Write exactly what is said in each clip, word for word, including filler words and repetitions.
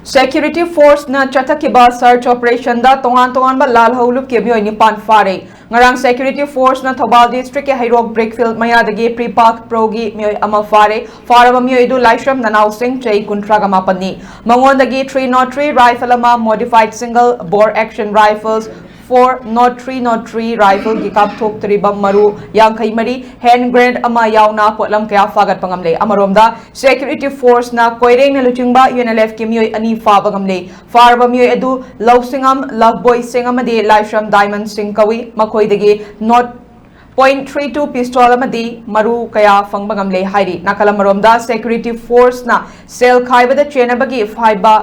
Security Force ꯅ ꯆꯠꯊꯈꯤꯕ search operation ꯗ ꯇꯣꯉꯥꯟ ꯇꯣꯉꯥꯟꯕ ꯂꯥꯜꯍꯧ ꯂꯨꯞꯀꯤ ꯃꯤꯑꯣꯏ ꯅꯤꯄꯥꯟ ꯐꯥꯔꯦ꯫ ꯉꯔꯥꯡ Security Force ꯅ ꯊꯧꯕꯥꯜ district ꯀꯤ ꯍꯩꯔꯣꯛ Brickfield ꯃꯌꯥꯗꯒꯤ Prepak Pro ꯒꯤ ꯃꯤꯑꯣꯏ ꯑꯃ ꯐꯥꯔꯦ꯫ ꯐꯥꯔꯕ ꯃꯤꯑꯣꯏ ꯑꯗꯨ ꯂꯥꯏꯁ꯭ꯔꯝ ꯅꯅꯥꯎ ꯁꯤꯡ, ꯆꯍꯤ ꯀꯨꯟꯊ꯭ꯔꯥꯒ ꯃꯥꯄꯟꯅꯤ꯫ ꯃꯉꯣꯟꯗꯒꯤ three nought three rifle ꯑꯃ, modified single bore action rifles, four nought three nought three rifle ꯒꯤ ꯀꯥꯞꯊꯣꯛꯇ꯭ꯔꯤꯕ ꯃꯔꯨ ꯌꯥꯡꯈꯩ ꯃꯔꯤ, hand grenade ꯑꯃ ꯌꯥꯎꯅ ꯄꯣꯠꯂꯝ ꯀꯌꯥ ꯐꯥꯒꯠꯄ ꯉꯝꯂꯦ꯫ ꯑꯃꯔꯣꯝꯗ, Security Force ꯅ ꯀꯣꯏꯔꯦꯡꯅ ꯂꯨꯆꯤꯡꯕ U N L F ꯀꯤ ꯃꯤꯑꯣꯏ ꯑꯅꯤ ꯐꯥꯕ ꯉꯝꯂꯦ꯫ ꯐꯥꯔꯕ ꯃꯤꯑꯣꯏ ꯑꯗꯨ ꯂꯧꯁꯤꯡꯉꯝ ꯂꯚꯕꯣꯏ ꯁꯤꯡ ꯑꯃꯗꯤ ꯂꯥꯏꯁ꯭ꯔꯝ ꯗꯥꯏꯃꯟ ꯁꯤꯡ ꯀꯧꯏ꯫ ꯃꯈꯣꯏꯗꯒꯤ not point three two pistol ꯑꯃꯗꯤ ꯃꯔꯨ ꯀꯌꯥ ꯐꯪꯕ ꯉꯝꯂꯦ ꯍꯥꯏꯔꯤ꯫ ꯅꯥꯀꯜ ꯑꯃꯔꯣꯝꯗ, Security Force ꯅ ꯁꯦꯜ ꯈꯥꯏꯕꯗ ꯆꯦꯟꯅꯕꯒꯤ five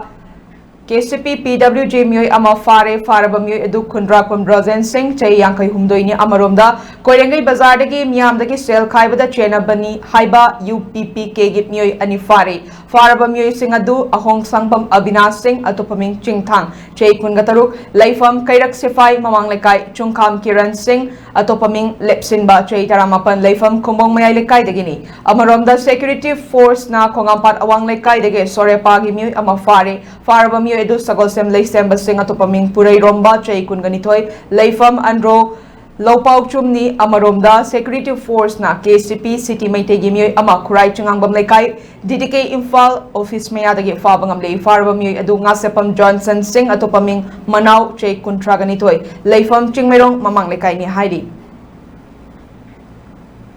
K C P P W G ꯃꯤꯑꯣꯏ ꯑꯃ ꯐꯥꯔꯦ꯫ ꯐꯥꯔꯕ ꯃꯤꯑꯣꯏ ꯑꯗꯨ ꯈꯨꯟꯗ꯭ꯔꯥꯛꯄꯝ ꯔꯣꯖꯦꯟ ꯁꯤꯡ, ꯆꯍꯤ ꯌꯥꯡꯈꯩ ꯍꯨꯝꯗꯣꯏꯅꯤ꯫ ꯑꯃꯔꯣꯝꯗ, ꯀꯣꯏꯔꯦꯡꯒꯩ ꯕꯖꯥꯔꯗꯒꯤ ꯃꯤꯌꯥꯝꯗꯒꯤ ꯁꯦꯜ ꯈꯥꯏꯕꯗ ꯆꯦꯟꯅꯕꯅꯤ ꯍꯥꯏꯕ U P P K ꯒꯤ ꯃꯤꯑꯣꯏ ꯑꯅꯤ ꯐꯥꯔꯦ꯫ ꯐꯥꯔꯕ ꯃꯤꯑꯣꯏꯁꯤꯡ ꯑꯗꯨ ꯑꯍꯣꯡ ꯁꯪꯕꯝ ꯑꯕꯤꯅꯥꯁ ꯁꯤꯡ, ꯑꯇꯣꯞꯄ ꯃꯤꯡ ꯆꯤꯡꯊꯥꯡ, ꯆꯍꯤ ꯀꯨꯟꯒ ꯇꯔꯨꯛ, ꯂꯩꯐꯝ ꯀꯩꯔꯛ ꯁꯤꯐꯥꯏ ꯃꯃꯥꯡ ꯂꯩꯀꯥꯏ, ꯆꯨꯡꯈꯥꯝ ꯀꯤꯔꯟ ꯁꯤꯡ, ꯑꯇꯣꯞꯄ ꯃꯤꯡ ꯂꯦꯞꯁꯤꯟꯕ, ꯆꯍꯤ ꯇꯔꯥꯃꯥꯄꯟ, ꯂꯩꯐꯝ ꯈꯨꯝꯕꯣꯡ ꯃꯌꯥꯏ ꯂꯩꯀꯥꯏꯗꯒꯤꯅꯤ꯫ ꯑꯃꯔꯣꯝꯗ, Security Force ꯅ ꯈꯣꯡꯉꯥꯝꯄꯥꯠ ꯑꯋꯥꯡ ꯂꯩꯀꯥꯏꯗꯒꯤ ꯁꯣꯔꯦꯄꯥꯒꯤ ꯃꯤꯑꯣꯏ ꯑꯃ ꯐꯥꯔꯦ꯫ ꯐꯥꯔꯕ ꯃꯤꯑꯣꯏ ꯑꯗꯨ ꯁꯒꯣꯜꯁꯦꯝ ꯂꯩꯁꯦꯝꯕꯁꯤꯡ, ꯑꯇꯣꯞꯄ ꯃꯤꯡ ꯄꯨꯔꯩꯔꯣꯝꯕ, ꯆꯍꯤ ꯀꯨꯟꯒ ꯅꯤꯊꯣꯏ, ꯂꯩꯐꯝ ꯑꯟꯗ꯭ꯔꯣ ꯂꯧꯄꯥꯎ ꯆꯨꯝꯅꯤ꯫ ꯑꯃꯔꯣꯝꯗ, Security Force ꯅ K C P City ꯃꯩꯇꯩꯒꯤ ꯃꯤꯑꯣꯏ ꯑꯃ ꯈꯨꯔꯥꯏ ꯆꯉꯥꯡꯕꯝ ꯂꯩꯀꯥꯏ, D D K Imphal office ꯃꯌꯥꯗꯒꯤ ꯐꯥꯕ ꯉꯝꯂꯦ꯫ ꯐꯥꯔꯕ ꯃꯤꯑꯣꯏ ꯑꯗꯨ ꯉꯥꯁꯦꯞꯄꯝ ꯖꯣꯟꯁꯟ ꯁꯤꯡ, ꯑꯇꯣꯞꯄ ꯃꯤꯡ ꯃꯅꯥꯎ, ꯆꯍꯤ ꯀꯨꯟꯊ꯭ꯔꯥꯒ ꯅꯤꯊꯣꯏ, ꯂꯩꯐꯝ ꯆꯤꯡꯃꯩꯔꯣꯡ ꯃꯃꯥꯡ ꯂꯩꯀꯥꯏꯅꯤ ꯍꯥꯏꯔꯤ꯫